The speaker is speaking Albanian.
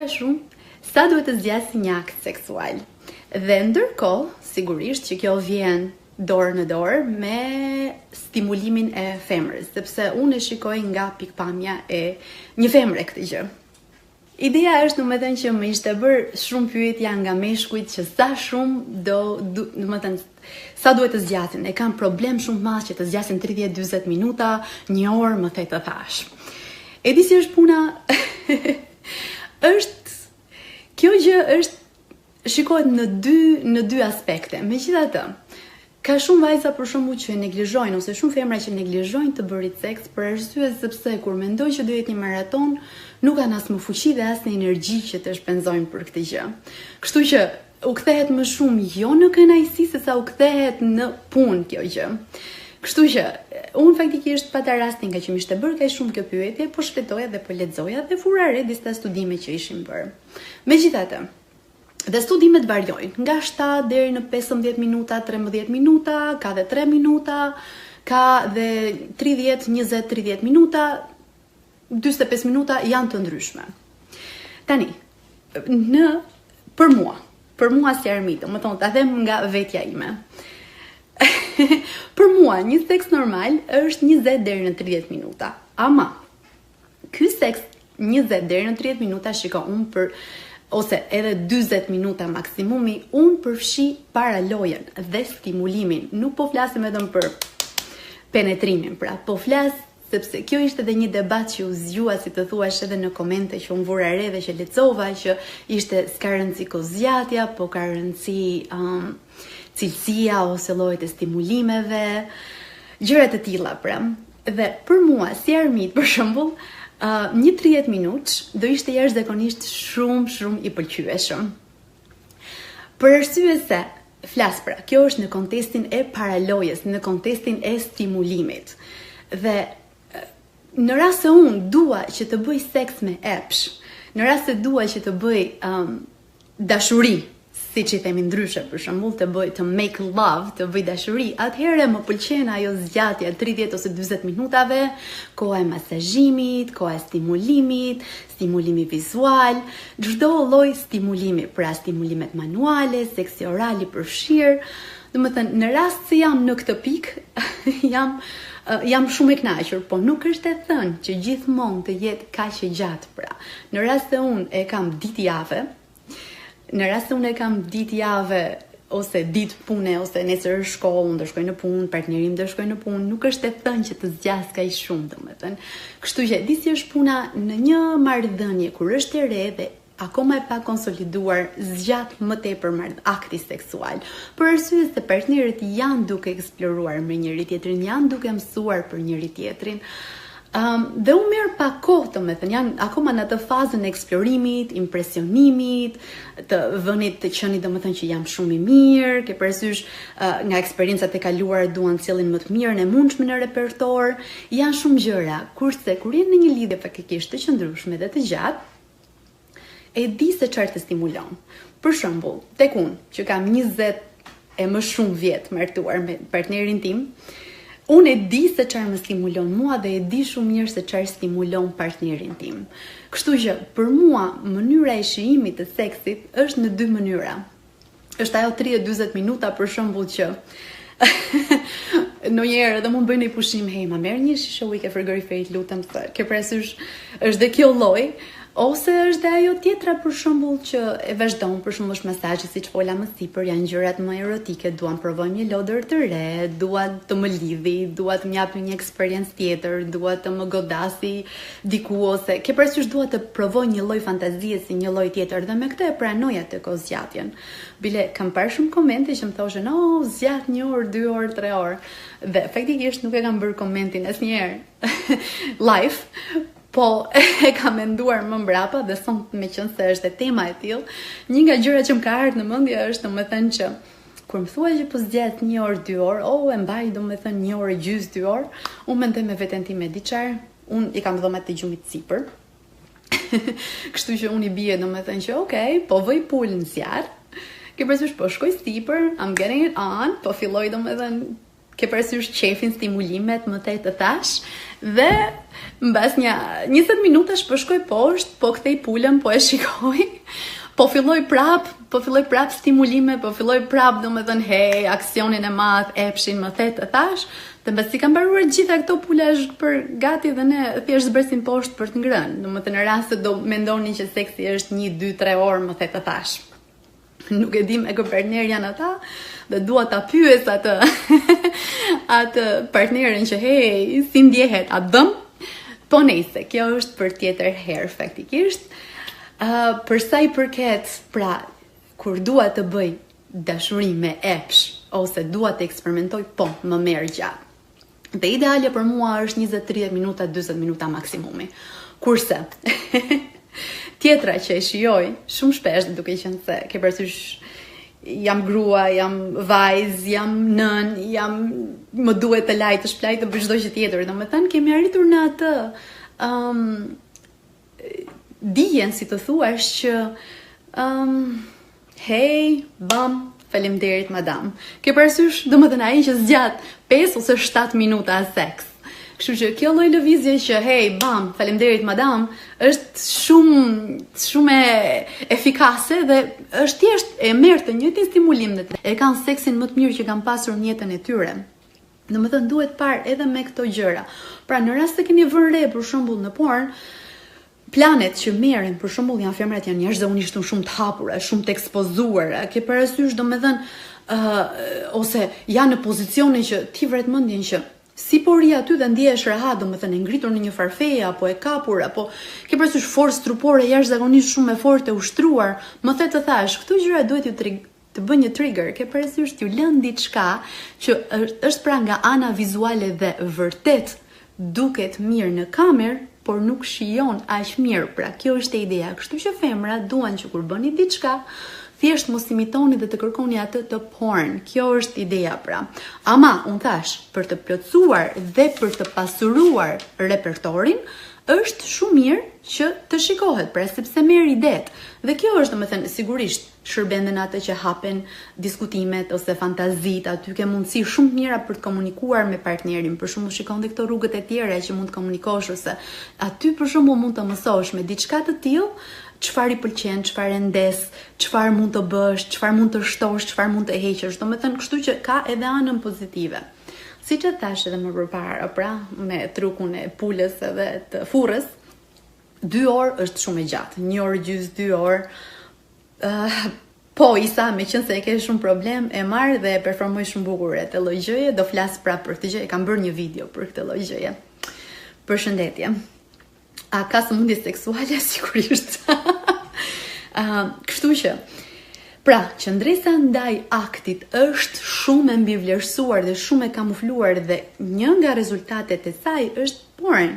Shumë, sa duhet të zgjasë një akt seksual. Dhe ndërkohë, sigurisht që kjo vjen dorë në dorë me stimulimin e femrës, sepse unë e shikoj nga pikëpamja e një femre këtë gjë. Ideja është domethënë që më ishte bërë shumë pyetja nga meshkujt që sa shumë do, do domethënë sa duhet të zgjasin. E kam problem shumë të madh që të zgjasin 30-40 minuta, një orë më the të thash. E di si është puna? është kjo gjë është shikohet në dy në dy aspekte. Megjithatë, ka shumë vajza për shembull që neglizhojnë ose shumë femra që neglizhojnë të bërit seks për arsye sepse kur mendojnë që do jetë një maraton, nuk kanë as më fuqi dhe as në energji që të shpenzojnë për këtë gjë. Kështu që u kthehet më shumë jo në kënaqësi se sa u kthehet në punë kjo gjë. Kështu që unë faktikisht pata rastin nga që më ishte bërë kaq shumë kjo pyetje, po shfletoja dhe po lexoja dhe vura re disa studime që ishin bërë. Megjithatë, dhe studimet variojnë nga 7 deri në 15 minuta, 13 minuta, ka dhe 3 minuta, ka dhe 30, 20, 30 minuta, 45 minuta janë të ndryshme. Tani, në për mua, për mua si Armit, domethënë ta them nga vetja ime. për mua, një seks normal është 20 deri në 30 minuta. Ama, ky seks 20 deri në 30 minuta shiko unë për ose edhe 40 minuta maksimumi, unë përfshi paralojën dhe stimulimin. Nuk po flasim vetëm për penetrimin, pra po flas sepse kjo ishte edhe një debat që u zgjua si të thuash edhe në komente që unë vura re dhe që lexova që ishte s'ka rëndësi kohëzgjatja, po ka rëndësi um, cilësia ose llojet e stimulimeve, gjëra të tilla pra. Dhe për mua si Armit për shembull, uh, një 30 minutë do ishte jashtëzakonisht shumë shumë i pëlqyeshëm. Për arsye se flas pra, kjo është në kontestin e paralojës, në kontestin e stimulimit. Dhe në rast se unë dua që të bëj seks me epsh, në rast se dua që të bëj um, dashuri, siç i themi ndryshe, për shembull, të bëj të make love, të bëj dashuri, atëherë më pëlqen ajo zgjatja 30 ose 40 minutave, koha e masazhimit, koha e stimulimit, stimulimi vizual, çdo lloj stimulimi, pra stimulimet manuale, seksi oral i përfshirë. Domethënë, në rast se jam në këtë pikë, jam jam shumë e kënaqur, po nuk është e thënë që gjithmonë të jetë kaq e gjatë pra. Në rast se unë e kam ditë jave, në rast se unë e kam ditë jave ose ditë pune ose nesër është shkollë, unë do shkoj në punë, partneri im do shkoj në punë, nuk është e thënë që të zgjas kaq shumë, domethënë. Kështu që di si është puna në një marrëdhënie kur është e re dhe akoma e pa konsoliduar zgjat më tepër marrë akti seksual. Për arsye se partnerët janë duke eksploruar me njëri tjetrin, janë duke mësuar për njëri tjetrin. Um, dhe u merr pak kohë, domethënë, janë akoma në atë fazën e eksplorimit, impresionimit, të vënit të qenit, domethënë që jam shumë i mirë, ke parasysh uh, nga eksperiencat e kaluara duan të sjellin më të mirën e mundshme në repertor, janë shumë gjëra, kurse kur je në një lidhje faktikisht të qëndrueshme dhe të gjatë, e di se çfarë të stimulon. Për shembull, tek unë, që kam 20 e më shumë vjet martuar me partnerin tim, unë e di se çfarë më stimulon mua dhe e di shumë mirë se çfarë stimulon partnerin tim. Kështu që për mua mënyra e shijimit të seksit është në dy mënyra. Është ajo 30-40 minuta për shembull që ndonjëherë edhe mund bëj një pushim, hej, ma merr një shishe ujë ke frigoriferit, lutem se ke parasysh është dhe kjo lloj, ose është dhe ajo tjetra për shembull që e vazhdon, për shembull është masazhi siç fola më sipër, janë gjërat më erotike, dua të provoj një lodër të re, dua të më lidhi, dua të më japi një eksperiencë tjetër, dua të më godasi diku ose ke parasysh dua të provoj një lloj fantazie si një lloj tjetër dhe me këtë e pranoj atë kohëzgjatjen. Bile kam parë shumë komente që më thoshin, "Oh, zgjat një orë, dy orë, tre orë." Dhe faktikisht nuk e kam bërë komentin asnjëherë live, po e kam menduar më mbrapa dhe sot me qenë se është e tema e tillë, një nga gjërat që më ka ardhur në mendje është domethënë që kur më thua që po zgjat një orë, dy orë, oh, e mbaj domethënë një orë e gjysmë, dy orë, unë mendoj me veten time di çfarë, unë i kam dhomat e gjumit sipër. Kështu që unë i bie domethënë që okay, po vëj pulë në zjarr. Ke parasysh po shkoj sipër, I'm getting it on, po filloj domethënë. Ke parasysh qefin, stimulimet, më the të thashë, dhe mbas nja 20 minutash po shkoj poshtë, po kthej pulën, po e shikoj, po filloj prap, po filloj prap stimulime, po filloj prap, domethënë, hej, aksionin e madh, epshin, më the të thashë, dhe mbasi kam mbaruar gjitha këto pula është bërë gati dhe ne thjesht zbresim poshtë për të ngrënë. Domethënë, në rast se do mendoni që seksi është 1, 2, 3 orë, më the të thashë. Nuk e di me kë partner janë ata dhe dua ta pyes atë atë partnerin që hej, si ndjehet, a dëm? Po nejse, kjo është për tjetër herë faktikisht. Uh, për sa i përket, pra, kur dua të bëj dashuri me epsh ose dua të eksperimentoj, po, më merr gjatë. Dhe ideale për mua është 20-30 minuta, 40 minuta maksimumi. Kurse, tjetra që e shijoj shumë shpesh duke qenë se ke parasysh jam grua, jam vajzë, jam nënë, jam më duhet të laj, të shplaj, të bëj çdo gjë tjetër. Domethënë kemi arritur në atë um, dijen si të thuash që um, hej, bam, faleminderit madam. Ke parasysh, domethënë ai që zgjat 5 ose 7 minuta seks. Kështu që kjo lloj lëvizje që hej, bam, faleminderit madam, është shumë shumë efikase dhe është thjesht e merr të njëjtin stimulim dhe e kanë seksin më të mirë që kanë pasur në jetën e tyre. Domethënë duhet parë edhe me këto gjëra. Pra në rast se keni vënë re për shembull në porn, planet që merren për shembull janë femrat janë jashtëzakonisht shumë të hapura, shumë të ekspozuara. Ke parasysh domethënë ë uh, ose janë në pozicione që ti vret mendjen që si po rri aty dhe ndjehesh rehat, domethënë e ngritur në një farë feje apo e kapur apo ke parasysh forcë trupore jashtëzakonisht shumë e fortë e ushtruar, më the të thashë, këto gjëra duhet ju të bëjnë një trigger, ke parasysh t'ju lënë diçka që është, është pra nga ana vizuale dhe vërtet duket mirë në kamerë, por nuk shijon aq mirë. Pra kjo është ideja. Kështu që femra duan që kur bëni diçka, thjesht mos imitoni dhe të kërkoni atë të porn. Kjo është ideja pra. Ama, unë thashë, për të plotësuar dhe për të pasuruar repertorin, është shumë mirë që të shikohet, pra sepse merr idetë. Dhe kjo është, domethënë, sigurisht, shërben dhe në atë që hapen diskutimet ose fantazitë, aty ke mundësi shumë të mira për të komunikuar me partnerin, për shembull shikon dhe këto rrugët e tjera që mund të komunikosh ose aty për shembull mund të mësosh me diçka të tillë çfarë i pëlqen, çfarë e ndez, çfarë mund të bësh, çfarë mund të shtosh, çfarë mund të heqësh. Domethënë, kështu që ka edhe anën pozitive. Siç e thashë edhe më përpara, pra, me trukun e pulës edhe të furrës, Dy orë është shumë e gjatë, një orë gjysë, dy orë. Uh, po, Isa, meqenëse e ke shumë problem, e marr dhe e performoj shumë bukur atë lloj gjëje, do flas prapë për këtë gjë, e kam bërë një video për këtë lloj gjëje. Përshëndetje. A ka sëmundje seksuale sigurisht? uh, kështu që Pra, qëndresa ndaj aktit është shumë e mbivlerësuar dhe shumë e kamufluar dhe një nga rezultatet e saj është porn.